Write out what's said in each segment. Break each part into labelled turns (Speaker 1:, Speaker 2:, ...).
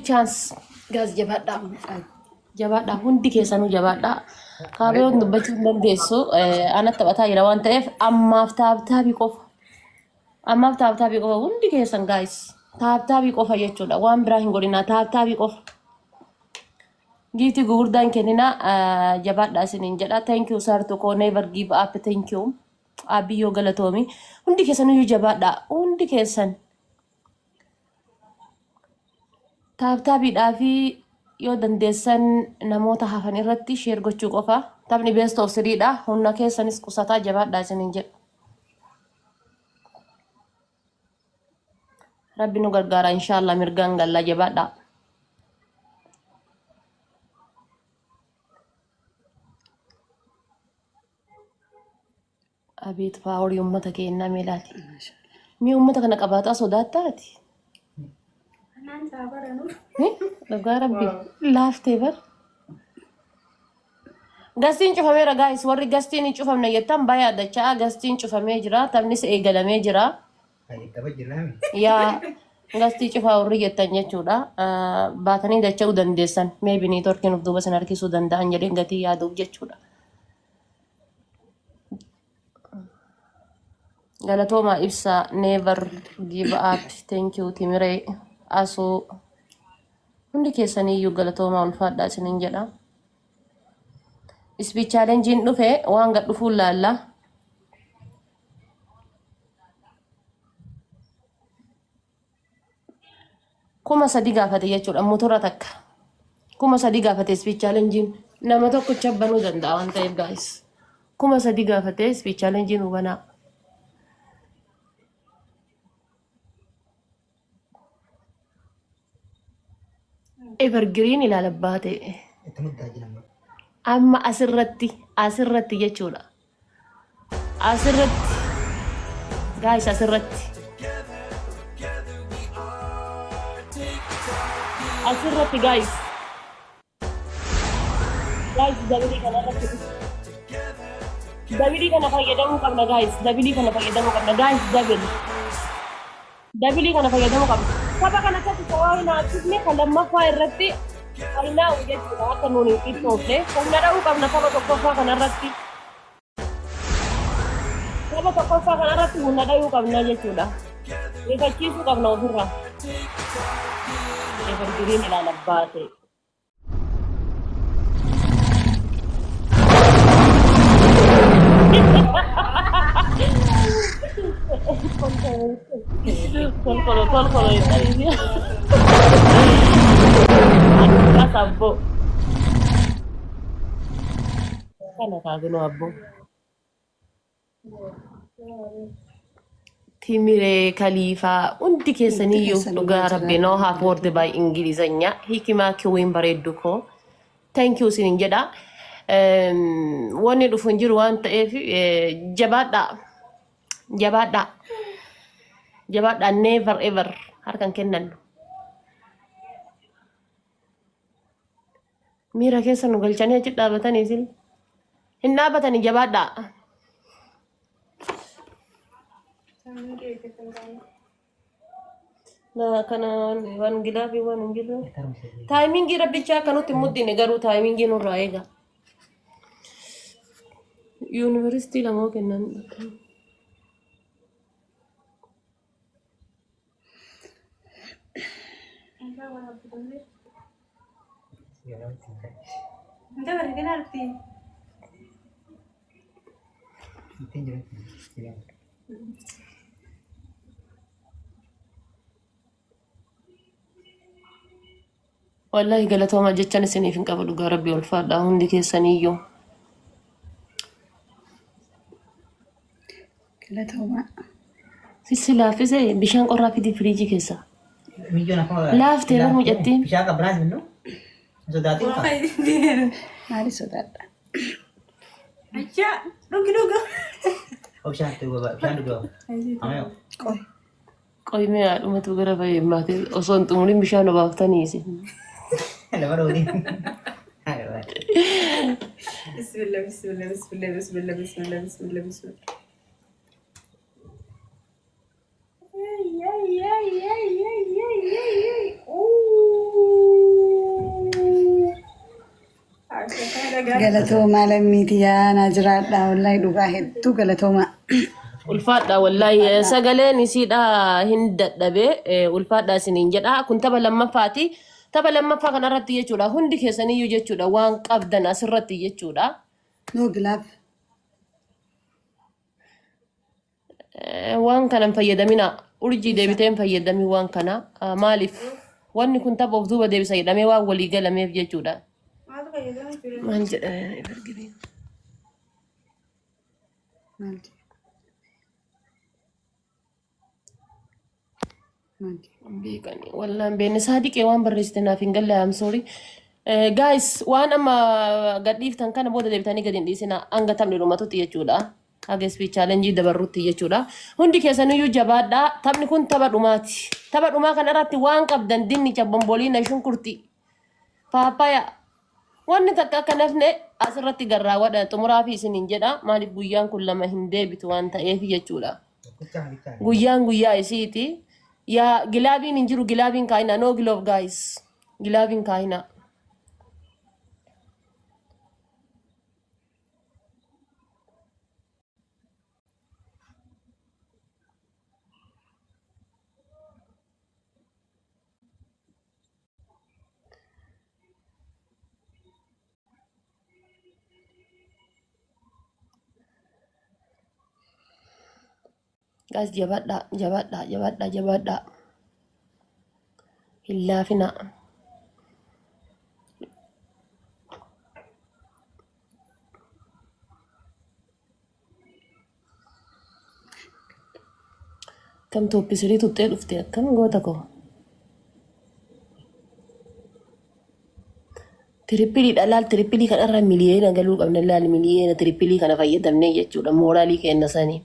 Speaker 1: Chance guys, jabaadhaa. Jabaadhaa, hundi keessanuu jabaadhaa. Kaabeeyoon dubbachuu hin dandeessu. Ana taphataa jira waan ta'eef ammaaf tap tapii qofa. Ammaaf tap tapii qofa hundi keessan, guys. Tap tapii qofa jechuudha. Waan biraa hin godhinaa, tap tapii qofa. Giiftii gugurdaan kenninaa, jabaadhaa isiniin jedha. Thank you saartuu koo, never give up, thank you. Abiyyoo galatoomi. Hundi keessan iyyuu jabaadhaa. Hundi keessan. Tap tapiidhaa fi yoo dandeessan namoota hafan irratti share gochuu qofa. Taphni best of threedha. Humna keessanis qusataa jabaadhaa isiniin jedha. Rabbi nu gargaara, inshallah mirgaan gallaa, jabaadhaa. Abeet powerii uummata keenyaa mee ilaali. Mee uummata kana qabaataa sodaattaati? Dhugaa rabbi laaftee bar. Guestiin cufameera, guys, warri guestiin hin cufamne jettan baay'ee addachaa, guestiin cufamee jira, taphnis eegalamee jira. Yaa guestii cufaa warri jettan jechuudha. Baatanii dacha'uu dandeessan. Maybe networkiin of duuba sin harkisuu danda'an jedheen gatii yaaduuf jechuudha. Galatoomaa ibsaa, never give up, thank you Timiree, Asuu, hundi keessaniiyyuu galatoomaa, ulfaadhaa isiniin jedha. Speed challengeiin dhufe waan gad dhufuun laalla. 3000 gaafate jechuudha motora takka. 3000 gaafate speed challengeiin, nama tokkicha banuu danda'a waan ta'eef, guys. 3000 gaafate speed challengeiin hubanaa. Evergreen ilaala baate.
Speaker 2: Itti muddaa jira.
Speaker 1: Amma asirratti jechuudha. Asirratti, guys, asirratti. Asirratti, guys. Guys, doubleii kana irratti doubleii kana fayyadamuu qabna, guys. Doubleii kana fayyadamuu qabna, guys, double. Doubleii kana fayyadamuu qabna. Tapha kana keessatti waan hin haasofne kan lammaffaa irratti ayinaa'u jechuudha, akka nuun hin qixxoofne. Humna dha'uu qabna tapha tokkoffaa kanarratti. Tapha tokkoffaa kanarratti humna dha'uu qabna jechuudha. Rifachiisuu qabna ofirraa. Evergreen ilaala baate. Kolkolo kolkolo jedhanii. Akkas abboo. Kana kaagunoo abboo. Timiree Kaliifaa, hundi keessaniyyuu
Speaker 3: keessan
Speaker 1: dhugaa
Speaker 3: jiraadha.
Speaker 1: Rabbi no half word by Ingilizanya hikimaa kiwiin bareeddu koo, thank you isinin jedha. Wanni dhufu hin jiru waan ta'eef jabaadhaa, jabaadhaa, jabaadhaa, never ever harkan kennannu. Miira keessa nu galchanii achi dhaabatanii isin hin dhaabatanii, jabaadhaa. Na kana waan gilaabii waan hin jirre. Timingii rabbichaa akka nutti hin muddine garuu timingii nurraa eega. Yuunivarsiitii lamoo kennan.
Speaker 2: Ittiin jiru.
Speaker 1: Wallahi galatooma jechan isiniif hin qabu, dhugaa rabbi ulfaadha hundi keessaniyyuu.
Speaker 3: Galatoomaa.
Speaker 1: Sissi laaffisee bishaan qorraa fidii firiijii keessa.
Speaker 2: Miyyoon akkuma
Speaker 1: Laaftee bar mucattiin.
Speaker 2: Bishaan qabbanaas minnu. Sodaatiin qaba.
Speaker 3: Maali sodaadha?
Speaker 4: Acha, dhugi dhuga.
Speaker 2: Bishaan dhugaa bishaan dhugaa. Amayoo.
Speaker 3: Qoy.
Speaker 1: Qoy mee haadhumatu gara bahee maatee osoo hin xumurin bishaan obaaftanii isin.
Speaker 2: Lafa dhoodii.
Speaker 4: Bismillah, bismillah, bismillah, bismillah, bismillah, bismillah, bismillah. Ay, ay, ay, ay, ay, ay, ay, ay.
Speaker 3: Galatoomaa lammiiti yaa naa jiraadha wallaahi dhugaa hedduu galatoomaa.
Speaker 1: Ulfaadha wallaahi sagaleen isiidha hin dadhabe ulfaadha isiniin jedha kun tapha lammaffaati. Tapha lammaffaa kanarratti jechuudha hundi keessaniyyuu jechuudha waan qabdan asirratti jechuudha.
Speaker 3: No glove.
Speaker 1: Waan kana hin fayyadamina urjii deebitee hin fayyadamin waan kana maaliif wanni kun tapha of duuba deebisa jedhamee waan walii galameef jechuudha.
Speaker 4: Maaltu fayyadamu jira?
Speaker 1: Maal jedha Evergreen?
Speaker 3: Maal jedhe? Maal jedhe?
Speaker 1: Beekani wallaan beekne saadiqee waan barreessite naaf hin galle I'm sorry. Guys waan amma gadhiiftan kana booda deebitanii gadi hin dhiisina hanga taphni dhumatutti jechuudha. Haga speed challenge dabarrutti jechuudha. Hundi keessaniyyuu jabaadhaa. Taphni kun tapha dhumaati. Tapha dhumaa kana irratti waan qabdan dinnicha bomboliina shunkurtii paappaya wanni takka akka nafne asirratti garraawwadha xumuraa fi isiniin jedha maaliif guyyaan kun lama hin deebitu waan ta'eef jechuudha. Guyyaan guyyaa isiiti. Yaa gilaabiin hin jiru gilaabiin kaayina no glove guys gilaabiin kaayina. Guys jabaadhaa jabaadhaa jabaadhaa jabaadhaa hin laafinaa. Kam tooppisirii tuttee dhufte akkam goota koo. Tirippiliidha laal tirippilii kanarra miliyeena galuu qabna laal miliyeena tirippilii kana fayyadamnee jechuudha mooraalii kenna sanii.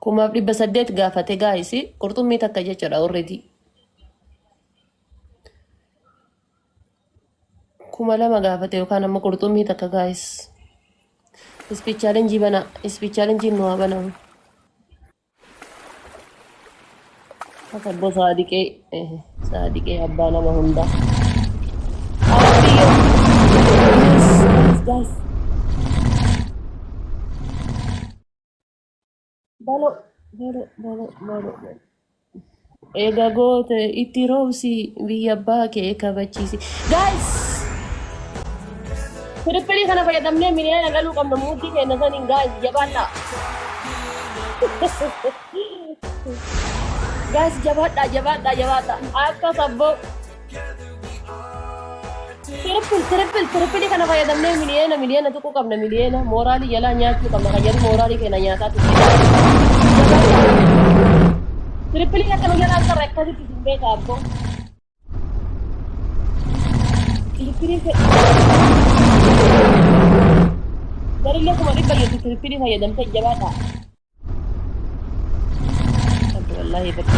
Speaker 1: 1800 gaafate guys qurxummii takka jechuudha already. 2000 gaafate yookaan ammoo qurxummii takka guys. Speed challenge bana speed challenge nu haa banamu. Akka obbo Saadiqee Saadiqee abbaa nama hundaa. Abbiyyoo. Guys guys guys. Balo balo balo balo. Eega goote itti roobsi biyya abbaa kee kabachiisi. Guys! Tirippilii kana fayyadamnee miliyoona galuu qabna muddii keenya saniin guys jabaadhaa. Guys jabaadhaa jabaadhaa jabaadhaa. Akka sabboo. Triple triple tirippilii kana fayyadamnee miliyoona miliyoona tuquu qabna miliyoona mooraalii jalaa nyaachuu qabna kan jedhu mooraalii keenya nyaataa turte. Tirippilii akka nu jalaa sarara akkasitti isin beeka abboo. Tirippilii garillee 100,000 jettu tirippilii fayyadamtee jabaadhaa. Wallaahi bakka.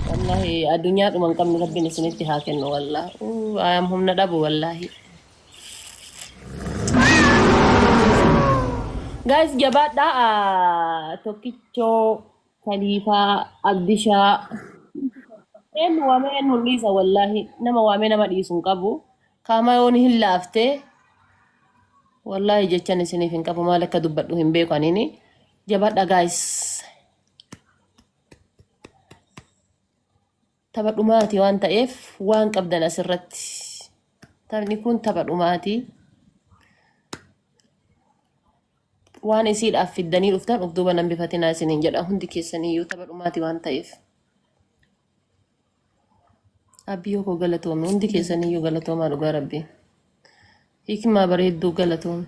Speaker 1: Wallaahi addunyaa dhuma hin qabne rabbiin isinitti haa kennu wallaahi. Ayam humna dhabu wallaahi. Guys jabaadhaa tokkichoo Kaliifaa Abdishaa eenyu waamee eenyu hin dhiisa wallaahi nama waamee nama dhiisu hin qabu. Kaamayoon hin laaftee wallaahi jechan isiniif hin qabu maal akka dubbadhu hin beeku anini. Jabaadhaa guys. Tapha dhumaati waan ta'eef waan qabdan asirratti. Taphni kun tapha dhumaati. Waan isiidhaaf fiddanii dhuftan of duuba nan bifatinaa isiniin jedha hundi keessaniyyuu tapha dhumaati waan ta'eef. Abbiyyoo koo galatoome hundi keessaniyyuu galatoomaa dhugaa rabbii. Hiikmaa bareedduu galatoome.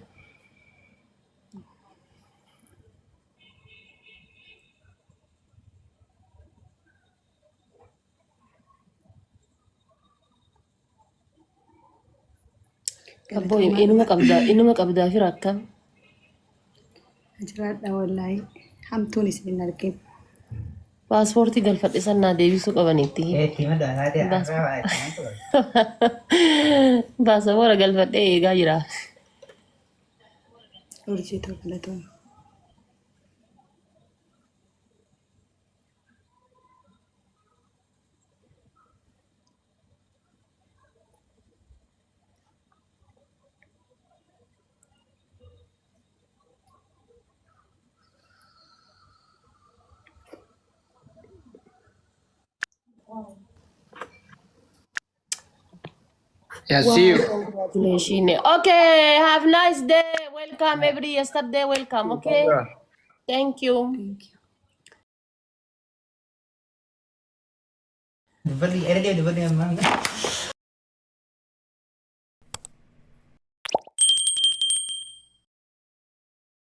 Speaker 1: Abboo inuma qabdaa inuma qabdaa fira akkam.
Speaker 3: Jiraadha wallaahi hamtuun isin hin argin.
Speaker 1: Paaspoortii galfadhe san naa deebisuu qabanitti.
Speaker 2: Itti himadha taatee har'aa itti himadhu.
Speaker 1: Baasaboora galfadhee eegaa jira.
Speaker 3: Urjii too galatooma.
Speaker 5: Yeah, see you.
Speaker 1: Congratulations. Okay, have nice day. Welcome every yesterday. Welcome. Okay. Thank you.
Speaker 4: Thank you.
Speaker 2: Dubarri, era deemu dubarri amma.